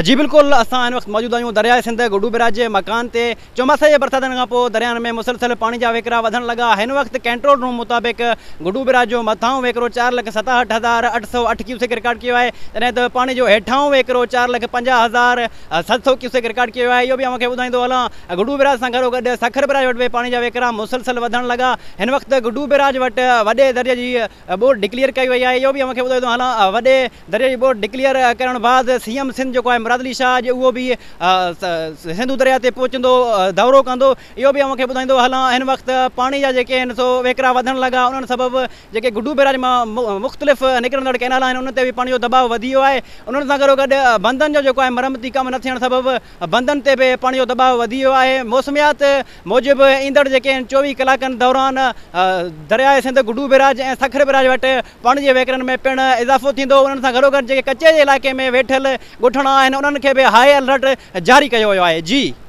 جي بلڪل اسان هن وقت موجود آهيون درياء سنڌ گڊو بئراج جي مڪان تي. چوماسي جي برساتن کان پوء دريائن ۾ مسلسل پاڻي جا وهڪرا وڌڻ لڳا. هن وقت ڪنٽرول روم مطابق گڊو بئراج جو مٿانهون وهڪرو 4,67,808 ڪيوسڪ رڪارڊ ڪيو آهي، جڏهن ته پاڻي جو هيٺانهون وهڪرو 4,50,700 ڪيوسڪ رڪارڊ ڪيو آهي. اهو به اوهان کي ٻڌائيندو هلان گڊو بئراج سان گڏوگڏ سکر بئراج وٽ به پاڻي جا وهڪرا مسلسل وڌڻ لڳا. هن وقت گڊو بئراج وٽ وڏي درجي جي ٻوڏ ڊڪليئر ڪئي وئي آهي. اهو به اوهان کي ٻڌائيندو هلان وڏي درياء جي ٻوڏ ڊڪليئر ڪرڻ بعد سي ايم سنڌ جيڪو آهي مراد علي شاهه اڄ اهو به سنڌو درياء تي پهچندو دورو ڪندو. اهو به اوهان کي ٻڌائيندو هلان هن وقت پاڻي جا جيڪي آهن سو وهڪرا وڌڻ لڳا، انهن سبب جيڪي گڊو بئراج مان مختلف نڪرندڙ ڪئنال آهن انهن تي به پاڻي جو دٻاء وڌي ويو آهي. انهن سان گڏوگڏ بندن جو جيڪو آهي مرمتي ڪم نه ٿيڻ سبب بندن تي به پاڻي جو دٻاء وڌي ويو آهي. موسميات موجب ايندڙ جيڪي آهن 24 ڪلاڪن دوران درياء سنڌ گڊو بئراج ۽ سکر بئراج وٽ پاڻي جي وهڪرن ۾ پڻ اضافو ٿيندو. انهن سان گڏوگڏ جيڪي ڪچي جي علائقي ۾ ويٺل ڳوٺاڻا آهن انهن کي به هاء الرٽ جاري ڪيو ويو آهي. جي.